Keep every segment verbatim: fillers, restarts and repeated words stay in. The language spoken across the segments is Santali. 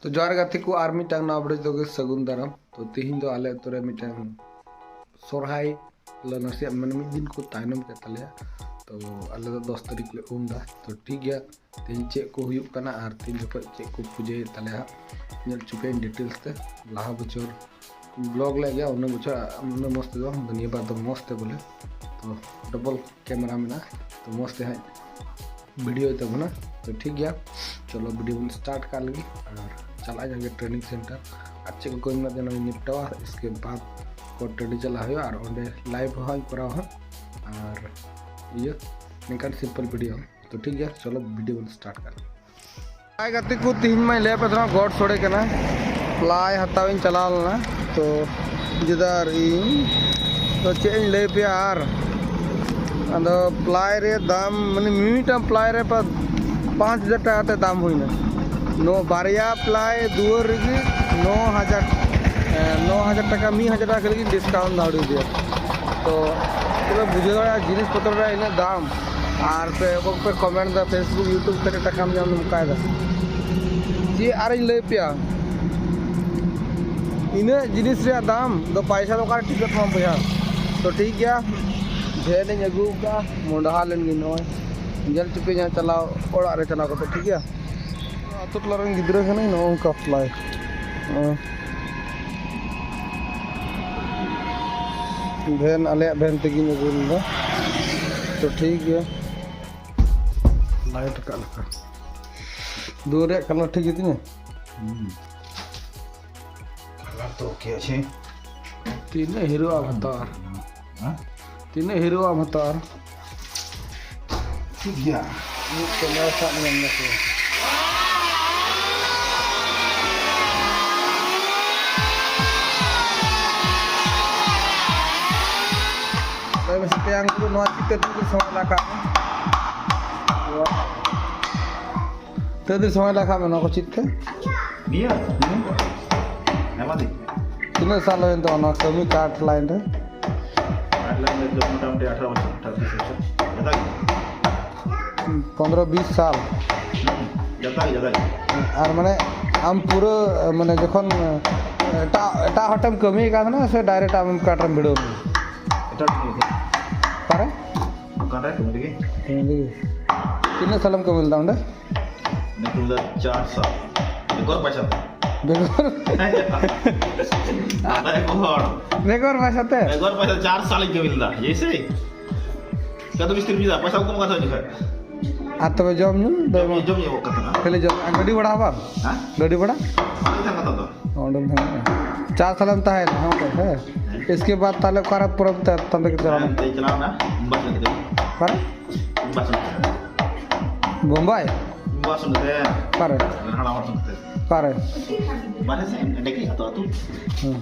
ᱛᱚ ᱡᱚᱦᱟᱨ ᱜᱟᱛᱮ ᱠᱚ, ᱟᱨ ᱢᱤᱫᱴᱟᱝ ᱱᱟᱣᱟ video ᱫᱚ ᱥᱟᱹᱜᱩᱱ ᱫᱟᱨᱟᱢ᱾ ᱛᱚ ᱛᱤᱦᱤᱧ ᱫᱚ ᱟᱞᱮ ᱟᱹᱛᱩ ᱨᱮ ᱢᱤᱫᱴᱟᱝ ᱥᱚᱨᱦᱟᱭ ᱞᱮ ᱱᱟᱥᱮᱭᱟᱜ ᱢᱟᱱᱮ ᱢᱤᱫ ᱫᱤᱱ ᱠᱚ ᱛᱟᱭᱱᱚᱢ ᱠᱮᱫ ᱛᱟᱞᱮᱭᱟ᱾ ᱛᱚ ᱟᱞᱮ ᱫᱚ ᱫᱚᱥ ᱛᱟᱹᱨᱤᱠᱷ ᱞᱮ ᱩᱢ ᱫᱟ᱾ ᱛᱚ ᱴᱷᱤᱠ ᱜᱮᱭᱟ, ᱛᱮᱦᱮᱧ ᱪᱮᱫ ᱠᱚ ᱦᱩᱭᱩᱜ ᱠᱟᱱᱟ ᱟᱨ ᱛᱤᱱ ᱡᱚᱠᱷᱚᱡ ᱪᱮᱫ ᱠᱚ ᱯᱩᱡᱟᱹᱭᱮᱫ ᱛᱟᱞᱮᱭᱟ ᱦᱟᱸᱜ, ᱧᱮᱞ ᱦᱚᱪᱚ ᱯᱮᱭᱟᱹᱧ details ᱛᱮ᱾ ᱞᱟᱦᱟ ᱵᱚᱪᱷᱚᱨ vlog ᱞᱮᱫ ᱜᱮᱭᱟ, ᱩᱱᱟᱹᱜ ᱵᱚᱪᱷᱚᱨ ᱩᱱᱟᱹᱜ ᱢᱚᱡᱽ ᱛᱮᱫᱚ ᱵᱟᱝ, ᱱᱤᱭᱟᱹ ᱵᱟᱨ ᱫᱚ ᱢᱚᱡᱽ ᱛᱮ ᱵᱚᱞᱮ᱾ ᱛᱚ double camera ᱢᱮᱱᱟᱜᱼᱟ, ᱛᱚ ᱢᱚᱡᱽ ᱛᱮ ᱦᱟᱸᱜ video ᱭ ᱛᱟᱵᱚᱱᱟ᱾ ᱛᱚ ᱴᱷᱤᱠ ᱜᱮᱭᱟ, ᱪᱚᱞᱚ video ᱵᱚᱱ start ᱠᱟᱜ ᱞᱮᱜᱮ ᱟᱨ ᱪᱟᱞᱟᱜ ᱟᱹᱧ ᱟᱜᱮ training center᱾ ᱟᱨ ᱪᱮᱫ ᱠᱚ ᱠᱟᱹᱢᱤ ᱢᱮᱱᱟᱜ ᱛᱤᱧᱟ ᱚᱱᱟᱧ ᱱᱤᱯᱴᱟᱣᱟ, ᱤᱥᱠᱮ ᱵᱟᱫ ᱠᱚ ᱴᱟᱺᱰᱤ ᱪᱟᱞᱟᱜ ᱦᱩᱭᱩᱜᱼᱟ ᱟᱨ ᱚᱸᱰᱮ live ᱦᱚᱸ ᱦᱟᱸᱜ ᱤᱧ ᱠᱚᱨᱟᱣᱟ ᱦᱟᱸᱜ᱾ ᱟᱨ ᱤᱭᱟᱹ ᱱᱤᱝᱠᱟᱱ simple video᱾ ᱛᱚ ᱴᱷᱤᱠ ᱜᱮᱭᱟ, ᱪᱚᱞᱚ video ᱵᱚᱱ start ᱠᱟᱜ ᱞᱮᱜᱮ᱾ ᱦᱟᱭ ᱜᱟᱛᱮ ᱠᱚ, ᱛᱤᱦᱤᱧ ᱢᱟᱧ ᱞᱟᱹᱭ ᱟᱯᱮ ᱛᱟᱦᱮᱱᱟ ᱜᱚᱰ ᱥᱚᱲᱮ ᱠᱟᱱᱟ᱾ ᱯᱞᱟᱭ ᱦᱟᱛᱟᱣ ᱤᱧ ᱪᱟᱞᱟᱣ ᱞᱮᱱᱟ, ᱛᱚ ᱡᱮᱫᱟᱨ ᱤᱧ ᱛᱚ ᱪᱮᱫ ᱤᱧ ᱞᱟᱹᱭ ᱟᱯᱮᱭᱟ, ᱟᱨ ᱟᱫᱚ ᱯᱞᱟᱭ ᱨᱮ ᱫᱟᱢ ᱢᱟᱱᱮ ᱢᱤᱢᱤᱫᱴᱟᱝ ᱯᱞᱟᱭ ᱨᱮ ᱯᱟ- ᱯᱟᱸᱪ ᱦᱟᱡᱟᱨ ᱴᱟᱠᱟ ᱠᱟᱛᱮ ᱫᱟᱢ ᱦᱩᱭᱱᱟ᱾ ᱱᱚᱣᱟ ᱵᱟᱨᱭᱟ ᱯᱞᱟᱭ ᱫᱩᱣᱟᱹᱨ ᱨᱮᱜᱮ ᱱᱚ ᱦᱟᱡᱟᱨ, ᱮ, ᱱᱚ ᱦᱟᱡᱟᱨ ᱴᱟᱠᱟ, ᱢᱤᱫ ᱦᱟᱡᱟᱨ ᱴᱟᱠᱟ ᱠᱷᱟᱹᱞᱤ ᱜᱤᱧ discount ᱫᱟᱲᱮᱭᱟᱫᱮᱭᱟ᱾ ᱛᱚ ᱛᱚᱵᱮ ᱵᱩᱡᱷᱟᱹᱣ ᱫᱟᱲᱮᱭᱟᱜᱼᱟ ᱡᱤᱱᱤᱥ ᱯᱚᱛᱨᱚ ᱨᱮᱭᱟᱜ ᱤᱱᱟᱹᱜ ᱫᱟᱢ᱾ ᱟᱨ ᱯᱮ ᱚᱠᱚᱭ ᱠᱚᱯᱮ comment ᱫᱟ Facebook YouTube ᱛᱮ ᱴᱟᱠᱟᱢ ᱧᱟᱢ ᱱᱚᱝᱠᱟᱭ ᱫᱟ᱾ ᱪᱮᱫ ᱟᱨᱤᱧ ᱞᱟᱹᱭ ᱯᱮᱭᱟ, ᱤᱱᱟᱹᱜ ᱡᱤᱱᱤᱥ ᱨᱮᱭᱟᱜ ᱫᱟᱢ ᱫᱚ ᱯᱟᱭᱥᱟ ᱫᱚ ᱚᱠᱟᱨᱮ ᱴᱷᱤᱠᱟᱹᱜ ᱛᱟᱢᱟ ᱵᱚᱭᱦᱟ? ᱛᱚ ᱴᱷᱤᱠ ᱜᱮᱭᱟ, ᱵᱷᱮᱱ ᱤᱧ ᱟᱹᱜᱩ ᱟᱠᱟᱫᱼᱟ, ᱢᱚᱸᱰᱦᱟ ᱞᱮᱱ ᱜᱤᱧ ᱱᱚᱜᱼᱚᱭ᱾ ᱧᱮᱞ ᱦᱚᱪᱚ ᱯᱮᱭᱟᱹᱧ ᱦᱟᱸᱜ ᱪᱟᱞᱟᱣ, ᱚᱲᱟᱜ ᱨᱮ ᱪᱟᱞᱟᱣ ᱠᱟᱛᱮ, ᱴᱷᱤᱠ ᱜᱮᱭᱟ? ᱟᱛᱳ ᱴᱚᱞᱟ ᱨᱮᱱ ᱜᱤᱫᱽᱨᱟᱹ ᱠᱟᱹᱱᱟᱹᱧ, ᱱᱚᱜᱼᱚ ᱱᱚᱝᱠᱟ ᱯᱞᱟᱭ᱾ ᱦᱮᱸ᱾ ᱵᱷᱮᱱ, ᱟᱞᱮᱭᱟᱜ ᱵᱷᱮᱱ ᱛᱮᱜᱮᱧ ᱟᱹᱜᱩ ᱞᱮᱫᱟ᱾ ᱛᱚ ᱴᱷᱤᱠ ᱜᱮᱭᱟ, ᱞᱟᱭᱤᱴ ᱨᱟᱠᱟᱵ ᱞᱮᱠᱟ᱾ ᱫᱩᱣᱟᱹᱨ ᱨᱮᱭᱟᱜ ᱠᱟᱞᱟᱨ ᱴᱷᱤᱠ ᱜᱮᱛᱤᱧᱟ? ᱦᱩᱸ᱾ ᱠᱟᱞᱟᱨ ᱛᱚ ᱳᱠᱮ ᱟᱪᱷᱮ᱾ ᱛᱤᱱᱟᱹᱜ ᱦᱤᱨᱳ ᱟᱢ ᱦᱟᱛᱟᱣᱟ? ᱦᱮᱸ? ᱛᱤᱱᱟᱹᱜ ᱦᱤᱨᱳ ᱟᱢ ᱦᱟᱛᱟᱣᱟ? ᱴᱷᱤᱠ ᱜᱮᱭᱟ᱾ ᱢᱤᱫ ᱠᱮᱢᱮᱨᱟ ᱥᱟᱵ ᱧᱟᱢ ᱱᱟᱠᱚ᱾ ᱞᱟᱹᱭ ᱢᱮᱥᱮ ᱛᱮᱭᱟᱝ ᱠᱚ, ᱱᱚᱣᱟ ᱪᱤᱛᱟᱹᱨ ᱛᱤᱱᱟᱹᱜ ᱥᱚᱢᱚᱭ ᱞᱟᱜᱟᱜᱼᱟ? ᱛᱤᱱᱟᱹᱜ ᱫᱤᱱ ᱥᱚᱢᱚᱭ ᱞᱟᱜᱟᱜ ᱢᱮ ᱱᱚᱣᱟ ᱠᱚ ᱪᱮᱫ ᱛᱮ? ᱱᱤᱭᱟᱹ? ᱦᱩᱸ? ᱟᱭᱢᱟ ᱫᱤᱱ᱾ ᱛᱤᱱᱟᱹᱜ ᱥᱟᱞ ᱦᱩᱭᱮᱱ ᱛᱟᱢᱟ ᱱᱚᱣᱟ ᱠᱟᱹᱢᱤ ᱠᱟᱴ ᱞᱟᱭᱤᱱ ᱨᱮ? ᱠᱟᱴ ᱞᱟᱭᱤᱱ ᱨᱮ ᱫᱚ ᱢᱚᱴᱟᱢᱩᱴᱤ ᱟᱴᱷᱟᱨᱚ ᱵᱚᱪᱷᱚᱨ, ᱟᱴᱷᱟᱨᱚ ᱵᱤᱥ ᱵᱚᱪᱷᱚᱨ᱾ ᱡᱟᱫᱟ ᱜᱮ᱾ ᱯᱚᱱᱫᱽᱨᱚ ᱵᱤᱥ ᱥᱟᱞ? ᱦᱩᱸ, ᱡᱟᱫᱟ ᱜᱮ, ᱡᱟᱫᱟ ᱜᱮ᱾ ᱟᱨ ᱢᱟᱱᱮ ᱟᱢ ᱯᱩᱨᱟᱹ, ᱢᱟᱱᱮ, ᱡᱚᱠᱷᱚᱱ ᱮᱴᱟᱜ, ᱮᱴᱟᱜ ᱦᱚᱲ ᱴᱷᱮᱱ ᱠᱟᱹᱢᱤᱭᱮᱫ ᱠᱟᱱ ᱛᱟᱦᱮᱱᱟ ᱥᱮ direct ᱟᱢ ᱠᱟᱴ ᱨᱮᱢ ᱵᱷᱤᱲᱟᱹᱣ ᱮᱱᱟ? ᱮᱴᱟᱜ ᱴᱷᱮᱱ ᱜᱮ᱾ ᱚᱠᱟᱨᱮ? ᱚᱠᱟᱨᱮ? ᱠᱟᱹᱢᱤ ᱨᱮᱜᱮ᱾ ᱠᱟᱹᱢᱤ ᱨᱮᱜᱮ᱾ ᱛᱤᱱᱟᱹᱜ ᱥᱟᱞᱮᱢ ᱠᱟᱹᱢᱤ ᱞᱮᱫᱟ ᱚᱸᱰᱮ? ᱚᱸᱰᱮ ᱠᱟᱹᱢᱤ ᱞᱮᱫᱟ ᱪᱟᱨ ᱥᱟᱞ᱾ ᱵᱮᱜᱚᱨ ᱯᱚᱭᱥᱟ ᱛᱮ᱾ ᱵᱮᱜᱚᱨ? ᱟᱫᱚ ᱮᱠᱚ ᱦᱚᱲ᱾ ᱵᱮᱜᱚᱨ ᱯᱚᱭᱥᱟ ᱛᱮ? ᱵᱮᱜᱚᱨ ᱯᱚᱭᱥᱟ ᱪᱟᱨ ᱥᱟᱞ ᱤᱧ ᱠᱟᱹᱢᱤ ᱞᱮᱫᱟ᱾ ᱡᱮᱭᱥᱮ᱾ ᱠᱟᱫᱚ ᱢᱤᱥᱛᱨᱤ ᱵᱤᱫᱟ, ᱯᱚᱭᱥᱟ ᱠᱚ ᱮᱢᱚᱜ ᱠᱟᱱ ᱛᱟᱦᱮᱸ ᱡᱚᱠᱷᱚᱱ᱾ ᱟᱨ ᱛᱚᱵᱮ ᱡᱚᱢ ᱧᱩ ᱫᱚ? ᱡᱚᱢ ᱧᱩ, ᱡᱚᱢ ᱧᱩ ᱮᱢᱚᱜ ᱠᱟᱱ ᱛᱟᱦᱮᱱᱟ᱾ ᱠᱷᱟᱹᱞᱤ ᱡᱚᱢ, ᱟᱨ ᱜᱟᱹᱰᱤ ᱵᱷᱟᱲᱟ ᱦᱚᱸ ᱵᱟᱝ? ᱦᱮᱸ? ᱜᱟᱹᱰᱤ ᱵᱷᱟᱲᱟ? ᱵᱟᱝ ᱛᱟᱦᱮᱸ ᱠᱟᱱ ᱛᱟᱦᱮᱸ ᱫᱚ᱾ ᱚᱸᱰᱮ ᱵᱷᱟᱲᱟ᱾ ᱪᱟᱨ ᱥᱟᱞᱮᱢ ᱛᱟᱦᱮᱸ ᱞᱮᱱᱟ, ᱦᱮᱸ, ᱦᱮᱸ᱾ ᱤᱥᱠᱮ ᱵᱟᱫ ᱛᱟᱦᱞᱮ ᱚᱠᱟᱨᱮ ᱯᱚᱨᱚᱵᱽ ᱛᱮ ᱛᱟᱱᱛᱮ ᱠᱟᱛᱮ ᱪᱟᱞᱟᱣ ᱦᱮᱸ, ᱞᱮᱱᱟ? ᱛᱮ ᱪᱟᱞᱟᱣ ᱮᱱᱟ, ᱵᱟᱥ ᱞᱟᱹᱜᱤᱫ᱾ ᱚᱠᱟᱨᱮ? ᱵᱟᱥ ᱞᱟᱹᱜᱤᱫ᱾ ᱵᱳᱢᱵᱟᱭ? ᱵᱟᱥ ᱞᱟᱹᱜᱤᱫ᱾ ᱚᱠᱟᱨᱮ? ᱦᱟᱲᱟᱢ ᱦᱚᱲ ᱥᱚᱸᱜᱮ ᱛᱮ᱾ ᱚᱠᱟᱨᱮ? ᱵᱟᱨᱦᱮ ᱥᱮᱫ, ᱮᱸᱰᱮ ᱜᱮ ᱟᱹᱛᱩ ᱟᱹᱛᱩ᱾ ᱦᱮᱸ᱾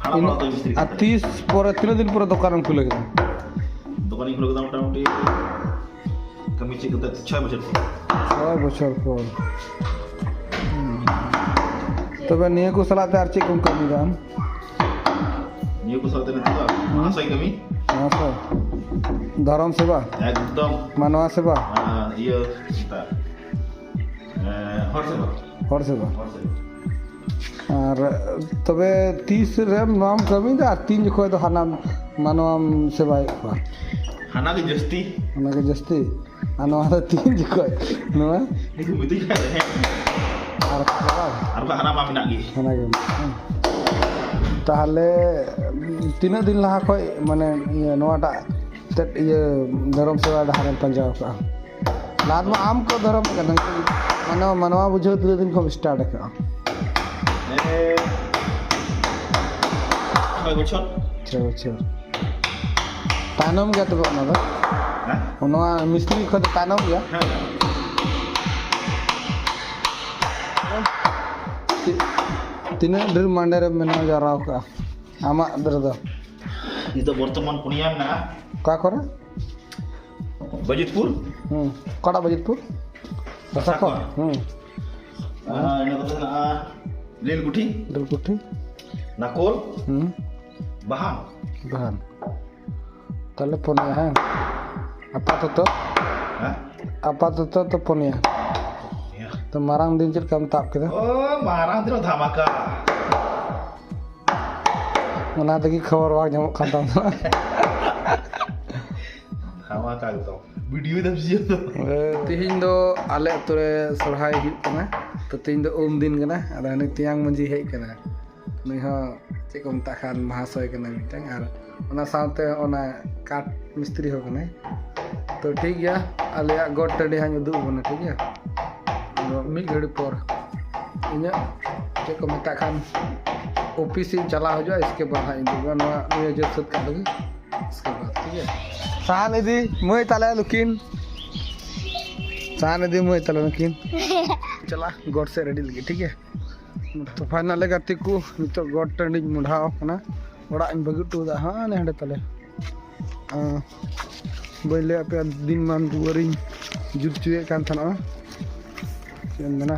ᱦᱟᱲᱟᱢ ᱦᱚᱲ ᱟᱹᱛᱩ ᱢᱤᱥᱛᱨᱤ ᱟᱨ ᱠᱟᱛᱮ᱾ ᱛᱤᱥ ᱯᱚᱨᱮ, ᱛᱤᱱᱟᱹᱜ ᱫᱤᱱ ᱯᱚᱨᱮ ᱫᱚᱠᱟᱱᱮᱢ ᱠᱷᱩᱞᱟᱹᱣ ᱠᱮᱫᱟ? ᱫᱚᱠᱟᱱᱤᱧ ᱠᱷᱩᱞᱟᱹᱣ ᱠᱮᱫᱟ ᱢᱚᱴᱟᱢᱩᱴᱤ ᱠᱟᱹᱢᱤ ᱪᱮᱫ ᱠᱟᱛᱮ ᱪᱷᱚᱭ ᱵᱚᱪᱷᱚᱨ ᱯᱚᱨ᱾ ᱪᱷᱚᱭ ᱵᱚᱪᱷᱚᱨ ᱯᱚᱨ᱾ ᱦᱩᱸ᱾ ᱛᱚᱵᱮ ᱱᱤᱭᱟᱹ ᱠᱚ ᱥᱟᱞᱟᱜ ᱛᱮ ᱟᱨ ᱪᱮᱫ ᱠᱚᱢ ᱠᱟᱹᱢᱤᱭᱮᱫᱟ ᱟᱢ? ᱱᱤᱭᱟᱹ ᱠᱚ ᱥᱟᱞᱟᱜ ᱛᱮ ᱱᱤᱛᱚᱜ ᱫᱚ ᱢᱟᱦᱟᱥᱚᱭ ᱠᱟᱹᱢᱤ᱾ ᱢᱟᱦᱟᱥᱚᱭ? ᱫᱷᱚᱨᱚᱢ ᱥᱮᱵᱟ? ᱮᱠᱫᱚᱢ᱾ ᱢᱟᱱᱣᱟ ᱥᱮᱵᱟ? ᱟᱨ ᱤᱭᱟᱹ ᱪᱮᱫ ᱢᱮᱛᱟᱜᱼᱟ? ᱮᱸ, ᱦᱚᱲ ᱥᱮᱵᱟ᱾ ᱦᱚᱲ ᱥᱮᱵᱟ? ᱦᱚᱲ ᱥᱮᱵᱟ᱾ ᱟᱨ ᱛᱚᱵᱮ ᱛᱤᱥ ᱨᱮᱢ ᱱᱚᱣᱟᱢ ᱠᱟᱹᱢᱤᱭᱮᱫᱟ ᱟᱨ ᱛᱤᱱ ᱡᱚᱠᱷᱚᱡ ᱫᱚ ᱦᱟᱱᱟ ᱢᱟᱱᱣᱟᱢ ᱥᱮᱵᱟᱭᱮᱫ ᱠᱚᱣᱟ? ᱦᱟᱱᱟ ᱜᱮ ᱡᱟᱹᱥᱛᱤ᱾ ᱚᱱᱟ ᱜᱮ ᱡᱟᱹᱥᱛᱤ᱾ ᱟᱨ ᱱᱚᱣᱟ ᱫᱚ ᱛᱤᱱ ᱡᱚᱠᱷᱚᱡ? ᱱᱚᱣᱟ? ᱱᱤᱛᱚᱜ ᱢᱤᱛᱟᱹᱧ ᱠᱷᱟᱡ ᱫᱚ ᱦᱮᱸ᱾ ᱟᱨ ᱵᱟᱝ? ᱟᱨ ᱵᱟᱠᱷᱟᱱ ᱦᱟᱱᱟ ᱢᱟ ᱢᱮᱱᱟᱜ ᱜᱮ᱾ ᱚᱱᱟ ᱜᱮ ᱢᱮᱱᱟᱜᱼᱟ᱾ ᱛᱟᱦᱞᱮ ᱛᱤᱱᱟᱹᱜ ᱫᱤᱱ ᱞᱟᱦᱟ ᱠᱷᱚᱡ, ᱢᱟᱱᱮ, ᱤᱭᱟᱹ, ᱱᱚᱣᱟᱴᱟᱜ ᱛᱮᱫ, ᱤᱭᱟᱹ, ᱫᱷᱚᱨᱚᱢ ᱥᱮᱵᱟ ᱰᱟᱦᱟᱨᱮᱢ ᱯᱟᱸᱡᱟ ᱟᱠᱟᱫᱼᱟ? ᱞᱟᱦᱟ ᱢᱟ ᱟᱢ ᱠᱚ ᱫᱷᱚᱨᱚᱢ ᱠᱟᱱᱟ, ᱢᱟᱱᱣᱟ, ᱢᱟᱱᱣᱟ ᱵᱩᱡᱷᱟᱹᱣ ᱛᱤᱱᱟᱹᱜ ᱫᱤᱱ ᱠᱷᱚᱱ start ᱟᱠᱟᱫᱼᱟ? ᱦᱮᱸ, ᱪᱷᱚᱭ ᱵᱚᱪᱷᱚᱨ᱾ ᱪᱷᱚᱭ ᱵᱚᱪᱷᱚᱨ᱾ ᱛᱟᱭᱱᱚᱢ ᱜᱮᱭᱟ ᱛᱚᱵᱮ ᱚᱱᱟ ᱫᱚ? ᱦᱮᱸ? ᱱᱚᱣᱟ ᱢᱤᱥᱛᱨᱤ ᱠᱷᱚᱱ ᱫᱚ ᱛᱟᱭᱱᱚᱢ ᱜᱮᱭᱟ? ᱦᱮᱸ᱾ ᱛᱤ-, ᱛᱤᱱᱟᱹᱜ ᱰᱷᱮᱨ ᱢᱟᱰᱮ ᱨᱮ ᱢᱮᱱᱟᱜ ᱡᱟᱣᱨᱟ ᱟᱠᱟᱫᱼᱟ ᱟᱢᱟᱜ ᱨᱮᱫᱚ? ᱱᱤᱛᱚᱜ ᱵᱚᱨᱛᱚᱢᱟᱱ ᱯᱩᱱᱭᱟ ᱢᱮᱱᱟᱜᱼᱟ᱾ ᱚᱠᱟ ᱠᱚᱨᱮ? ᱵᱟᱹᱡᱤᱛᱯᱩᱨ᱾ ᱦᱩᱸ᱾ ᱚᱠᱟᱴᱟᱜ ᱵᱟᱹᱡᱤᱛᱯᱩᱨ? ᱥᱟᱠᱚᱨ? ᱦᱩᱸ᱾ ᱟᱨ ᱤᱱᱟᱹ ᱠᱟᱛᱮ ᱦᱮᱱᱟᱜᱼᱟ ᱞᱤᱞᱜᱩᱴᱷᱤ, ᱫᱩᱞᱠᱩᱴᱷᱤ? ᱱᱟᱠᱳᱞ, ᱦᱩᱸ᱾ ᱵᱟᱦᱟᱱ᱾ ᱵᱟᱦᱟᱱ᱾ ᱛᱟᱦᱞᱮ ᱯᱩᱱᱭᱟ, ᱦᱮᱸ? ᱟᱯᱟᱛᱚᱛᱚ? ᱦᱮᱸ? ᱟᱯᱟᱛᱚᱛᱚ ᱛᱚ ᱯᱩᱱᱭᱟ᱾ ᱤᱭᱟᱹ, ᱛᱚ, ᱢᱟᱨᱟᱝ ᱫᱤᱱ ᱪᱮᱫ ᱞᱮᱠᱟᱢ ᱛᱟᱵ ᱠᱮᱫᱟ? ᱳ, ᱢᱟᱨᱟᱝ ᱫᱤᱱ ᱫᱷᱟᱢᱟᱠᱟ᱾ ᱚᱱᱟ ᱛᱮᱜᱮ ᱠᱷᱚᱵᱚᱨ ᱵᱟᱝ ᱧᱟᱢᱚᱜ ᱠᱟᱱ ᱛᱟᱢᱟ᱾ ᱫᱷᱟᱢᱟᱠᱟ ᱮᱠᱫᱚᱢ᱾ ᱵᱷᱤᱰᱤᱭᱳ ᱫᱟᱢ ᱥᱤᱭᱟᱹ ᱫᱚ᱾ ᱛᱮᱦᱮᱧ ᱫᱚ ᱟᱞᱮ ᱟᱹᱛᱩ ᱨᱮ ᱥᱚᱨᱦᱟᱭ ᱦᱩᱭᱩᱜ ᱠᱟᱱᱟ᱾ ᱛᱚ, ᱛᱮᱦᱮᱧ ᱫᱚ ᱩᱢ ᱫᱤᱱ ᱠᱟᱱᱟ᱾ ᱟᱫᱚ ᱦᱟᱹᱱᱤ ᱛᱮᱭᱟᱝ ᱢᱟᱹᱡᱷᱤ ᱦᱮᱡ ᱠᱟᱱᱟ᱾ ᱱᱩᱭ ᱦᱚᱸ ᱪᱮᱫ ᱠᱚ ᱢᱮᱛᱟᱜ ᱠᱷᱟᱱ ᱢᱟᱦᱟᱥᱚᱭ ᱠᱟᱱᱟᱭ ᱢᱤᱫᱴᱟᱝ, ᱟᱨ ᱚᱱᱟ ᱥᱟᱶᱛᱮ ᱚᱱᱟ ᱠᱟᱴ ᱢᱤᱥᱛᱨᱤ ᱦᱚᱸ ᱠᱟᱱᱟᱭ᱾ ᱛᱚ, ᱴᱷᱤᱠ ᱜᱮᱭᱟ, ᱟᱞᱮᱭᱟᱜ ᱜᱚᱴ ᱴᱟᱺᱰᱤ ᱦᱟᱸᱜ ᱤᱧ ᱩᱫᱩᱜ ᱟᱵᱚᱱᱟ, ᱴᱷᱤᱠ ᱜᱮᱭᱟ? ᱟᱫᱚ ᱢᱤᱫ ᱜᱷᱟᱹᱲᱤ ᱯᱚᱨ ᱤᱧᱟᱹᱜ ᱪᱮᱫ ᱠᱚ ᱢᱮᱛᱟᱜ ᱠᱷᱟᱱ ᱚᱯᱷᱤᱥ ᱤᱧ ᱪᱟᱞᱟᱣ ᱦᱤᱡᱩᱜᱼᱟ, ᱤᱥᱠᱮ ᱵᱟᱫ ᱦᱟᱸᱜ ᱤᱧ ᱩᱫᱩᱜ ᱟᱵᱚᱱᱟ ᱱᱚᱣᱟ ᱱᱤᱭᱟᱹ ᱡᱟᱹᱛ ᱥᱟᱹᱛ ᱠᱟᱜ ᱞᱟᱹᱜᱤᱫ, ᱤᱥᱠᱮ ᱵᱟᱫ, ᱴᱷᱤᱠ ᱜᱮᱭᱟ? ᱥᱟᱦᱟᱱ ᱤᱫᱤ ᱢᱟᱹᱭ ᱛᱟᱞᱮ ᱱᱩᱠᱤᱱ, ᱥᱟᱦᱟᱱ ᱤᱫᱤ ᱢᱟᱹᱭ ᱛᱟᱞᱮ ᱱᱩᱠᱤᱱ᱾ ᱪᱟᱞᱟᱜ ᱜᱚᱴ ᱥᱮᱫ ᱨᱮᱰᱤ ᱞᱟᱹᱜᱤᱫ, ᱴᱷᱤᱠ ᱜᱮᱭᱟ? ᱛᱚ, ᱯᱷᱟᱭᱱᱟᱞ ᱜᱟᱛᱮ ᱠᱚ, ᱱᱤᱛᱚᱜ ᱜᱚᱴ ᱴᱟᱺᱰᱤᱧ ᱢᱚᱰᱷᱟᱣ ᱠᱟᱱᱟ᱾ ᱚᱲᱟᱜ ᱤᱧ ᱵᱟᱹᱜᱤ ᱦᱚᱴᱚ ᱠᱟᱫᱟ ᱦᱟᱸᱰᱮ ᱦᱟᱸᱰᱮ ᱛᱟᱞᱮ᱾ ᱟᱸ, ᱵᱟᱹᱧ ᱞᱟᱹᱭᱟᱫ ᱯᱮᱭᱟ, ᱫᱤᱱ ᱢᱟᱱ ᱫᱩᱣᱟᱹᱨᱤᱧ ᱡᱩᱛ ᱦᱚᱪᱚᱭᱮᱫ ᱠᱟᱱ ᱛᱟᱦᱮᱱᱚᱜᱼᱟ᱾ ᱪᱮᱫ ᱮᱢ ᱢᱮᱱᱟ,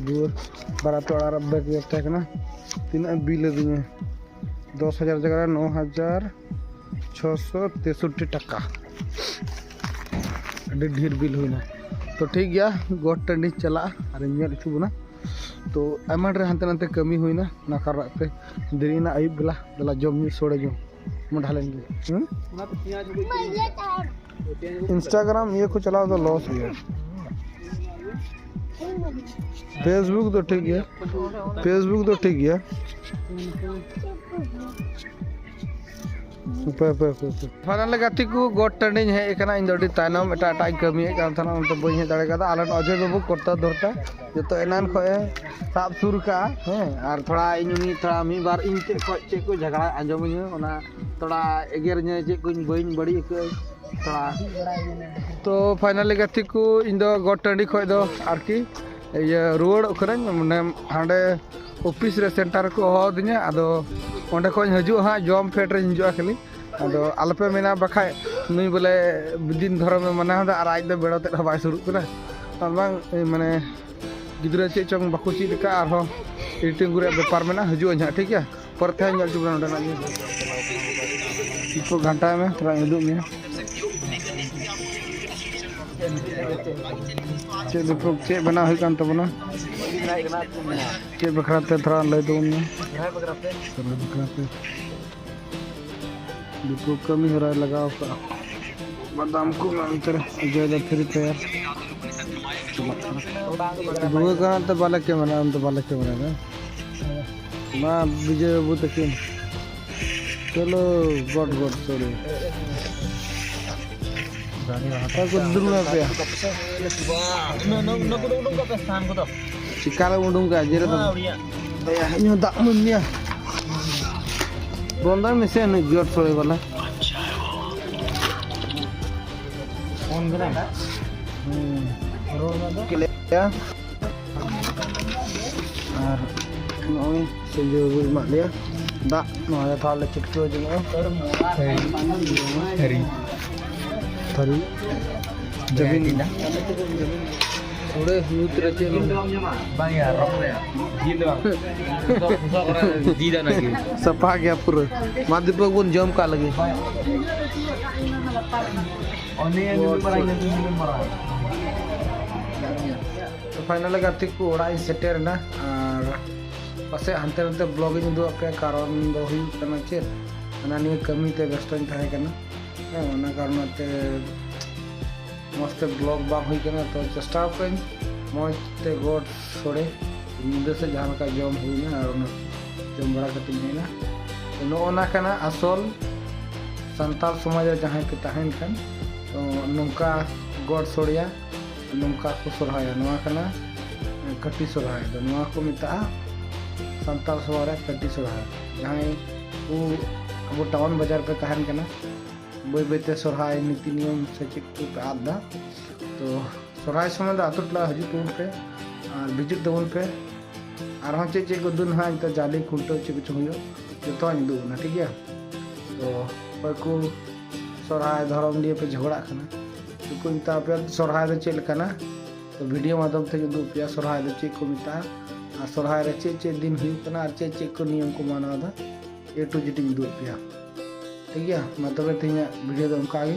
ᱫᱩᱣᱟᱹᱨ ᱵᱟᱨᱟᱛ ᱚᱲᱟᱜ ᱨᱮ ᱵᱮᱜᱽ ᱛᱟᱦᱮᱸ ᱠᱟᱱᱟ᱾ ᱛᱤᱱᱟᱹᱜ ᱮ ᱵᱤᱞ ᱟᱹᱫᱤᱧᱟ? ᱫᱚᱥ ᱦᱟᱡᱟᱨ ᱡᱟᱭᱜᱟ ᱨᱮ ᱱᱚ ᱦᱟᱡᱟᱨ ᱪᱷᱚᱥᱚ ᱛᱮᱥᱚᱴᱴᱤ ᱴᱟᱠᱟ᱾ ᱟᱹᱰᱤ ᱰᱷᱮᱨ ᱵᱤᱞ ᱦᱩᱭᱱᱟ᱾ ᱛᱚ, ᱴᱷᱤᱠ ᱜᱮᱭᱟ, ᱜᱚᱴ ᱴᱟᱺᱰᱤ ᱪᱟᱞᱟᱜᱼᱟ ᱟᱨᱤᱧ ᱧᱮᱞ ᱦᱚᱪᱚ ᱵᱚᱱᱟ᱾ ᱛᱚ, ᱟᱭᱢᱟ ᱰᱷᱮᱨ ᱦᱟᱱᱛᱮ ᱱᱟᱛᱮ ᱠᱟᱹᱢᱤ ᱦᱩᱭᱱᱟ, ᱚᱱᱟ ᱠᱟᱨᱚᱱ ᱛᱮ ᱫᱮᱨᱤᱭᱮᱱᱟ᱾ ᱟᱹᱭᱩᱵ ᱵᱮᱞᱟ, ᱫᱮᱞᱟ ᱡᱚᱢ ᱧᱩ ᱥᱚᱲᱮ ᱡᱚᱢ ᱢᱚᱰᱷᱟ ᱞᱮᱱ ᱜᱮ᱾ ᱦᱩᱸ? ᱤᱱᱥᱴᱟᱜᱨᱟᱢ ᱤᱭᱟᱹ ᱠᱚ ᱪᱟᱞᱟᱣ ᱫᱚ ᱞᱚᱥ ᱜᱮᱭᱟ᱾ ᱯᱷᱮᱥᱵᱩᱠ ᱫᱚ ᱴᱷᱤᱠ ᱜᱮᱭᱟ, ᱯᱷᱮᱥᱵᱩᱠ ᱫᱚ ᱴᱷᱤᱠ ᱜᱮᱭᱟ᱾ ᱦᱟᱯᱮ, ᱦᱟᱯᱮ, ᱦᱟᱯᱮ, ᱦᱟᱯᱮ᱾ ᱯᱷᱟᱭᱱᱟᱞ ᱜᱟᱛᱮ ᱠᱚ, ᱜᱚᱴ ᱴᱟᱺᱰᱤᱧ ᱦᱮᱡ ᱟᱠᱟᱱᱟ᱾ ᱤᱧ ᱫᱚ ᱟᱹᱰᱤ ᱛᱟᱭᱱᱚᱢ, ᱮᱴᱟᱜ ᱮᱴᱟᱜ ᱤᱧ ᱠᱟᱹᱢᱤᱭᱮᱫ ᱠᱟᱱ ᱛᱟᱦᱮᱱᱟ, ᱚᱱᱟᱛᱮ ᱵᱟᱹᱧ ᱦᱮᱡ ᱫᱟᱲᱮ ᱠᱟᱣᱫᱟ᱾ ᱟᱞᱮ ᱨᱮᱱ ᱚᱡᱚᱭ ᱵᱟᱹᱵᱩ ᱠᱚᱨᱛᱟ ᱫᱷᱚᱨᱛᱟ ᱡᱚᱛᱚ ᱮᱱᱟᱱ ᱠᱷᱚᱱ ᱮ ᱥᱟᱵ ᱥᱩᱨ ᱠᱟᱜᱼᱟ, ᱦᱮᱸ, ᱟᱨ ᱛᱷᱚᱲᱟ ᱤᱧ ᱩᱱᱤ ᱛᱷᱚᱲᱟ ᱢᱤᱫ ᱵᱟᱨ ᱤᱧ ᱪᱮᱫ ᱠᱷᱚᱡ ᱪᱮᱫ ᱠᱚ ᱡᱷᱟᱜᱽᱲᱟ ᱟᱸᱡᱚᱢᱟᱹᱧᱟᱹ, ᱚᱱᱟ ᱛᱷᱚᱲᱟ ᱮᱜᱮᱨ ᱤᱧᱟᱹ, ᱪᱮᱫ ᱠᱚᱧ ᱵᱟᱹᱧ ᱵᱟᱹᱲᱤᱡ ᱟᱹᱭᱠᱟᱹᱜᱼᱟ ᱛᱷᱚᱲᱟ᱾ ᱛᱚ, ᱯᱷᱟᱭᱱᱟᱞᱤ ᱜᱟᱛᱮ ᱠᱚ, ᱤᱧ ᱫᱚ ᱜᱚᱴ ᱴᱟᱺᱰᱤ ᱠᱷᱚᱡ ᱫᱚ ᱟᱨᱠᱤ ᱤᱭᱟᱹ ᱨᱩᱣᱟᱹᱲᱚᱜ ᱠᱟᱹᱱᱟᱹᱧ, ᱢᱟᱱᱮ ᱦᱟᱸᱰᱮ ᱚᱯᱷᱤᱥ ᱨᱮ ᱥᱮᱱᱴᱟᱨ ᱨᱮᱠᱚ ᱦᱚᱦᱚ ᱟᱹᱫᱤᱧᱟ᱾ ᱟᱫᱚ ᱚᱸᱰᱮ ᱠᱷᱚᱡ ᱤᱧ ᱦᱤᱡᱩᱜᱼᱟ ᱦᱟᱸᱜ, ᱡᱚᱢ ᱯᱷᱮᱰ ᱨᱮᱧ ᱦᱤᱡᱩᱜᱼᱟ ᱠᱷᱟᱹᱞᱤ᱾ ᱟᱫᱚ ᱟᱞᱚᱯᱮ ᱢᱮᱱᱟ ᱵᱟᱠᱷᱟᱡ ᱱᱩᱭ ᱵᱚᱞᱮ ᱫᱤᱱ ᱫᱷᱚᱨᱚᱢᱮ ᱢᱟᱱᱟᱣ ᱮᱫᱟ ᱟᱨ ᱟᱡ ᱫᱚ ᱵᱮᱲᱟ ᱛᱮᱫ ᱦᱚᱸ ᱵᱟᱭ ᱥᱩᱨᱩᱜ ᱠᱟᱱᱟ᱾ ᱟᱨ ᱵᱟᱝ, ᱢᱟᱱᱮ ᱜᱤᱫᱽᱨᱟᱹ ᱪᱮᱫ ᱪᱚᱝ ᱵᱟᱠᱚ ᱪᱮᱫ ᱟᱠᱟᱫ, ᱟᱨᱦᱚᱸ ᱮᱰᱤᱴᱤᱝ ᱠᱚ ᱨᱮᱭᱟᱜ ᱵᱮᱯᱟᱨ ᱢᱮᱱᱟᱜᱼᱟ, ᱦᱤᱡᱩᱜ ᱟᱹᱧ ᱦᱟᱸᱜ, ᱴᱷᱤᱠ ᱜᱮᱭᱟ? ᱯᱚᱨᱮ ᱛᱮ ᱦᱟᱸᱜ ᱧᱮᱞ ᱦᱚᱪᱚ ᱵᱚᱱᱟ ᱱᱚᱸᱰᱮᱱᱟᱜ ᱜᱮ᱾ ᱱᱤᱛᱚᱜ ᱜᱷᱟᱱᱴᱟᱭ ᱢᱮ, ᱛᱷᱚᱲᱟᱧ ᱩᱫᱩᱜ ᱢᱮᱭᱟ᱾ ᱪᱮᱫ ᱫᱤᱯᱚᱠ, ᱪᱮᱫ ᱵᱮᱱᱟᱣ ᱦᱩᱭᱩᱜ ᱠᱟᱱ ᱛᱟᱵᱚᱱᱟ? ᱪᱮᱫ ᱵᱟᱠᱷᱨᱟ ᱛᱮ ᱛᱷᱚᱲᱟ ᱞᱟᱹᱭ ᱛᱟᱵᱚᱱ ᱢᱮ᱾ ᱥᱚᱨᱦᱟᱭ ᱵᱟᱠᱷᱨᱟ ᱛᱮ᱾ ᱫᱤᱯᱚᱠ ᱠᱟᱹᱢᱤ ᱦᱚᱨᱟᱭ ᱞᱟᱜᱟᱣ ᱠᱟᱜᱼᱟ᱾ ᱵᱟᱫᱟᱢ ᱠᱚ ᱚᱱᱟ ᱚᱱᱛᱮ ᱨᱮ ᱚᱡᱚᱭ ᱫᱚ free fire ᱪᱟᱞᱟᱜ ᱠᱟᱱᱟ᱾ ᱫᱩᱣᱟᱹ ᱠᱟᱱᱟ ᱛᱚ ᱵᱟᱞᱮ ᱠᱮᱢᱮᱨᱟ, ᱟᱢ ᱫᱚ ᱵᱟᱞᱮ ᱠᱮᱢᱮᱨᱟ ᱫᱟ᱾ ᱢᱟ ᱵᱤᱡᱚᱭ ᱵᱟᱹᱵᱩ ᱛᱟᱹᱠᱤᱱ᱾ ᱪᱚᱞᱚ, ᱜᱚᱰ ᱜᱚᱰ ᱥᱚᱲᱮ᱾ ᱚᱠᱟ ᱠᱚ ᱫᱩᱲᱩᱵ ᱮᱱᱟ ᱯᱮᱭᱟ? ᱪᱤᱠᱟ ᱞᱮ ᱩᱰᱩᱝ ᱠᱟᱜᱼᱟ, ᱡᱮᱨᱮᱫ ᱫᱚ᱾ ᱤᱧ ᱦᱚᱸ ᱫᱟᱜ ᱢᱟᱹᱧ ᱧᱩᱭᱟ᱾ ᱵᱚᱱᱫᱚᱭ ᱢᱮᱥᱮ ᱩᱱᱤ ᱜᱚᱰ ᱥᱚᱲᱮ ᱵᱟᱞᱟ᱾ ᱯᱷᱳᱱ ᱠᱟᱱᱟ᱾ ᱦᱩᱸ᱾ ᱨᱚᱲ ᱢᱮ ᱫᱚ᱾ ᱟᱨ ᱱᱚᱜᱼᱚᱭ ᱥᱟᱹᱡᱟᱹᱣ ᱟᱹᱜᱩ ᱮᱢᱟᱜ ᱞᱮᱭᱟ᱾ ᱫᱟᱜ ᱱᱚᱣᱟ ᱨᱮ ᱛᱷᱚᱲᱟ ᱞᱮ ᱪᱷᱤᱴᱠᱟᱹᱣ ᱡᱚᱝᱚᱜᱼᱟ᱾ ᱛᱷᱟᱹᱨᱤ᱾ ᱛᱷᱟᱹᱨᱤ᱾ ᱡᱟᱹᱵᱤᱱ᱾ ᱥᱚᱲᱮ ᱧᱩᱛ ᱨᱮ ᱪᱮᱫ ᱦᱚᱸ ᱵᱟᱝ ᱭᱟ, ᱨᱚᱠᱚᱭᱟ᱾ ᱡᱤᱞ ᱫᱚ ᱵᱟᱝ᱾ ᱫᱤᱫᱟ ᱱᱟᱜᱤ᱾ ᱥᱟᱯᱷᱟ ᱜᱮᱭᱟ ᱯᱩᱨᱟᱹ᱾ ᱢᱟ ᱫᱤᱯᱚᱠ ᱵᱚᱱ ᱡᱚᱢ ᱠᱟᱜ ᱞᱟᱹᱜᱤᱫ᱾ ᱚᱱᱮ ᱢᱤᱫ ᱢᱟᱨᱟᱝ ᱧᱮᱞ ᱢᱤᱫ ᱢᱟᱨᱟᱝ᱾ ᱛᱚ, finally ᱜᱟᱛᱮ ᱠᱚ, ᱚᱲᱟᱜ ᱤᱧ ᱥᱮᱴᱮᱨ ᱮᱱᱟ᱾ ᱟᱨ ᱯᱟᱥᱮᱡ ᱦᱟᱱᱛᱮ ᱱᱟᱛᱮ vlog ᱤᱧ ᱩᱫᱩᱜ ᱟᱯᱮᱭᱟ, ᱠᱟᱨᱚᱱ ᱫᱚ ᱦᱩᱭᱩᱜ ᱠᱟᱱᱟ ᱪᱮᱫ, ᱦᱟᱱᱟ ᱱᱤᱭᱟᱹ ᱠᱟᱹᱢᱤ ᱛᱮ ᱵᱮᱥᱛᱚᱧ ᱛᱟᱦᱮᱸ ᱠᱟᱱᱟ᱾ ᱦᱮᱸ, ᱚᱱᱟ ᱠᱟᱨᱚᱱ ᱛᱮ ᱢᱚᱡᱽ ᱛᱮ vlog ᱵᱟᱝ ᱦᱩᱭ ᱠᱟᱱᱟ᱾ ᱛᱚ, ᱪᱮᱥᱴᱟ ᱟᱠᱟᱫᱟᱹᱧ ᱢᱚᱡᱽ ᱛᱮ ᱜᱚᱰ ᱥᱚᱲᱮ ᱧᱤᱫᱟᱹ ᱥᱮᱫ ᱡᱟᱦᱟᱸ ᱞᱮᱠᱟ ᱡᱚᱢ ᱦᱩᱭᱱᱟ, ᱟᱨ ᱚᱱᱟ ᱡᱚᱢ ᱵᱟᱲᱟ ᱠᱟᱛᱮᱧ ᱦᱮᱡ ᱮᱱᱟ᱾ ᱛᱚ, ᱱᱚᱜᱼᱚ ᱱᱟ ᱠᱟᱱᱟ ᱟᱥᱚᱞ ᱥᱟᱱᱛᱟᱲ ᱥᱚᱢᱟᱡᱽ ᱨᱮ ᱡᱟᱦᱟᱸᱭ ᱯᱮ ᱛᱟᱦᱮᱱ ᱠᱷᱟᱱ, ᱛᱚ, ᱱᱚᱝᱠᱟ ᱜᱚᱰ ᱥᱚᱲᱮᱭᱟ, ᱱᱚᱝᱠᱟ ᱠᱚ ᱥᱚᱨᱦᱟᱭᱟ᱾ ᱱᱚᱣᱟ ᱠᱟᱱᱟ ᱠᱟᱹᱴᱤ ᱥᱚᱨᱦᱟᱭ᱾ ᱫᱚ ᱱᱚᱣᱟ ᱠᱚ ᱢᱮᱛᱟᱜᱼᱟ ᱥᱟᱱᱛᱟᱲ ᱥᱚᱢᱟᱡᱽ ᱨᱮ ᱠᱟᱹᱴᱤ ᱥᱚᱨᱦᱟᱭ᱾ ᱡᱟᱦᱟᱸᱭ ᱠᱚ ᱟᱵᱚ ᱴᱟᱣᱩᱱ ᱵᱟᱡᱟᱨ ᱯᱮ ᱛᱟᱦᱮᱱ ᱠᱟᱱᱟ, ᱵᱟᱹᱭ ᱵᱟᱹᱭ ᱛᱮ ᱥᱚᱨᱦᱟᱭ ᱱᱤᱛᱤ ᱱᱤᱭᱚᱢ ᱥᱮ ᱪᱮᱫ ᱠᱚ ᱯᱮ ᱟᱫ ᱫᱟ᱾ ᱛᱚ, ᱥᱚᱨᱦᱟᱭ ᱥᱚᱢᱚᱭ ᱫᱚ ᱟᱛᱳ ᱴᱚᱞᱟ ᱦᱤᱡᱩᱜ ᱛᱟᱵᱚᱱ ᱯᱮ ᱟᱨ visit ᱛᱟᱵᱚᱱ ᱯᱮ᱾ ᱟᱨᱦᱚᱸ ᱪᱮᱫ ᱪᱮᱫ ᱠᱚ ᱫᱤᱱ ᱦᱟᱸᱜ ᱱᱤᱛᱚᱜ ᱡᱟᱞᱮ, ᱠᱷᱩᱱᱴᱟᱹᱣ, ᱪᱮᱫ ᱠᱚᱪᱚᱝ ᱦᱩᱭᱩᱜ, ᱡᱚᱛᱚᱣᱟᱜ ᱤᱧ ᱩᱫᱩᱜ ᱟᱵᱚᱱᱟ, ᱴᱷᱤᱠ ᱜᱮᱭᱟ? ᱛᱚ, ᱚᱠᱚᱭ ᱠᱚ ᱥᱚᱨᱦᱟᱭ ᱫᱷᱚᱨᱚᱢ ᱱᱤᱭᱮ ᱯᱮ ᱡᱷᱚᱜᱽᱲᱟᱜ ᱠᱟᱱᱟ, ᱩᱱᱠᱩ ᱢᱮᱛᱟ ᱯᱮᱭᱟ ᱥᱚᱨᱦᱟᱭ ᱫᱚ ᱪᱮᱫ ᱞᱮᱠᱟᱱᱟ᱾ ᱛᱚ, video ᱢᱟᱫᱽᱫᱷᱚᱢ ᱛᱮᱧ ᱩᱫᱩᱜ ᱯᱮᱭᱟ ᱥᱚᱨᱦᱟᱭ ᱫᱚ ᱪᱮᱫ ᱠᱚ ᱢᱮᱛᱟᱜᱼᱟ ᱟᱨ ᱥᱚᱨᱦᱟᱭ ᱨᱮ ᱪᱮᱫ ᱪᱮᱫ ᱫᱤᱱ ᱦᱩᱭᱩᱜ ᱠᱟᱱᱟ ᱟᱨ ᱪᱮᱫ ᱪᱮᱫ ᱠᱚ ᱱᱤᱭᱚᱢ ᱠᱚ ᱢᱟᱱᱟᱣ ᱮᱫᱟ, A to Z ᱤᱧ ᱩᱫᱩᱜ ᱯᱮᱭᱟ᱾ ᱴᱷᱤᱠ ᱜᱮᱭᱟ, ᱢᱟ ᱛᱚᱵᱮ ᱛᱮᱦᱮᱧᱟᱜ video ᱫᱚ ᱚᱱᱠᱟ ᱜᱮ᱾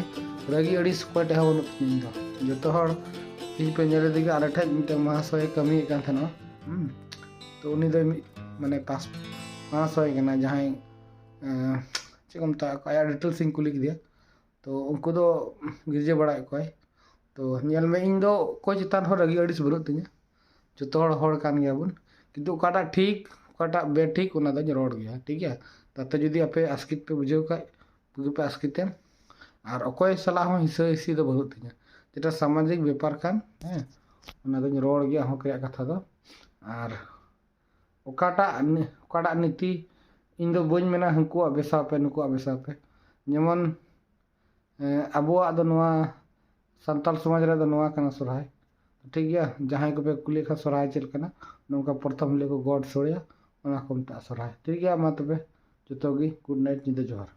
ᱨᱟᱹᱜᱤ ᱟᱹᱲᱤᱥ ᱚᱠᱚᱭ ᱴᱷᱮᱡ ᱦᱚᱸ ᱵᱟᱹᱱᱩᱜ ᱛᱤᱧᱟ ᱤᱧ ᱫᱚ᱾ ᱡᱚᱛᱚ ᱦᱚᱲ ᱛᱮᱦᱮᱧ ᱯᱮ ᱧᱮᱞ ᱤᱫᱤ ᱜᱮᱭᱟ, ᱟᱞᱮ ᱴᱷᱮᱱ ᱢᱤᱫᱴᱮᱱ ᱢᱚᱦᱟᱥᱚᱭᱮ ᱠᱟᱹᱢᱤᱭᱮᱫ ᱠᱟᱱ ᱛᱟᱦᱮᱱᱟ᱾ ᱦᱩᱸ᱾ ᱛᱚ ᱩᱱᱤ ᱫᱚ ᱢᱤᱫ ᱢᱟᱱᱮ ᱯᱟᱥ ᱢᱚᱦᱟᱥᱚᱭ ᱠᱟᱱᱟ, ᱡᱟᱦᱟᱸᱭ ᱮᱸ, ᱪᱮᱫ ᱠᱚ ᱢᱮᱛᱟᱜᱼᱟ, ᱟᱭᱟᱜ ᱰᱤᱴᱮᱞᱥ ᱤᱧ ᱠᱩᱞᱤ ᱠᱮᱫᱮᱭᱟ᱾ ᱛᱚ ᱩᱱᱠᱩ ᱫᱚ ᱜᱤᱨᱡᱟᱹ ᱵᱟᱲᱟᱭᱮᱫ ᱠᱚᱣᱟᱭ᱾ ᱛᱚ ᱧᱮᱞ ᱢᱮ, ᱤᱧ ᱫᱚ ᱚᱠᱚᱭ ᱪᱮᱛᱟᱱ ᱦᱚᱸ ᱨᱟᱹᱜᱤ ᱟᱹᱲᱤᱥ ᱵᱟᱹᱱᱩᱜ ᱛᱤᱧᱟᱹ, ᱡᱚᱛᱚ ᱦᱚᱲ ᱦᱚᱲ ᱠᱟᱱ ᱜᱮᱭᱟᱵᱚᱱ᱾ ᱠᱤᱱᱛᱩ ᱚᱠᱟᱴᱟᱜ ᱴᱷᱤᱠ, ᱚᱠᱟᱴᱟᱜ ᱵᱮᱴᱷᱤᱠ, ᱚᱱᱟ ᱫᱚᱧ ᱨᱚᱲ ᱜᱮᱭᱟ, ᱴᱷᱤᱠ ᱜᱮᱭᱟ? ᱛᱟᱛᱮ ᱡᱩᱫᱤ ᱟᱯᱮ ᱟᱥᱠᱮᱛ ᱯᱮ ᱵᱩᱡᱷᱟᱹᱣ ᱠᱷᱟᱡ, ᱵᱩᱜᱤ ᱯᱮ ᱟᱥᱠᱮᱛᱮᱱ᱾ ᱟᱨ ᱚᱠᱚᱭ ᱥᱟᱞᱟᱜ ᱦᱚᱸ ᱦᱤᱥᱟᱹ ᱦᱤᱥᱤ ᱫᱚ ᱵᱟᱹᱱᱩᱜ ᱛᱤᱧᱟᱹ᱾ ᱡᱮᱴᱟ ᱥᱟᱢᱟᱡᱤᱠ ᱵᱮᱯᱟᱨ ᱠᱟᱱ, ᱦᱮᱸ, ᱚᱱᱟ ᱫᱚᱧ ᱨᱚᱲ ᱜᱮᱭᱟ, ᱦᱚᱸᱠ ᱨᱮᱭᱟᱜ ᱠᱟᱛᱷᱟ ᱫᱚ᱾ ᱟᱨ ᱚᱠᱟᱴᱟᱜ ᱱᱤ-, ᱚᱠᱟᱴᱟᱜ ᱱᱤᱛᱤ, ᱤᱧ ᱫᱚ ᱵᱟᱹᱧ ᱢᱮᱱᱟ ᱦᱟᱹᱱᱠᱩᱣᱟᱜ ᱵᱮᱥᱟ ᱯᱮ, ᱱᱩᱠᱩᱣᱟᱜ ᱵᱮᱥᱟ ᱯᱮ᱾ ᱡᱮᱢᱚᱱ, ᱮᱸ, ᱟᱵᱚᱣᱟᱜ ᱫᱚ ᱱᱚᱣᱟ ᱥᱟᱱᱛᱟᱲ ᱥᱚᱢᱟᱡᱽ ᱨᱮᱫᱚ ᱱᱚᱣᱟ ᱠᱟᱱᱟ ᱥᱚᱨᱦᱟᱭ, ᱴᱷᱤᱠ ᱜᱮᱭᱟ? ᱡᱟᱦᱟᱸᱭ ᱠᱚᱯᱮ ᱠᱩᱞᱤᱭᱮᱫ ᱠᱷᱟᱱ ᱥᱚᱨᱦᱟᱭ ᱪᱮᱫ ᱞᱮᱠᱟᱱᱟ, ᱱᱚᱝᱠᱟ ᱯᱨᱚᱛᱷᱚᱢ ᱦᱤᱞᱳᱜ ᱠᱚ ᱜᱚᱰ ᱥᱳᱲᱮᱭᱟ, ᱚᱱᱟ ᱠᱚ ᱢᱮᱛᱟᱜᱼᱟ ᱥᱚᱨᱦᱟᱭ, ᱴᱷᱤᱠ ᱜᱮᱭᱟ? ᱢᱟ ᱛᱚᱵᱮ ᱡᱚᱛᱚ ᱜᱮ good night, ᱧᱤᱫᱟᱹ ᱡᱚᱦᱟᱨ᱾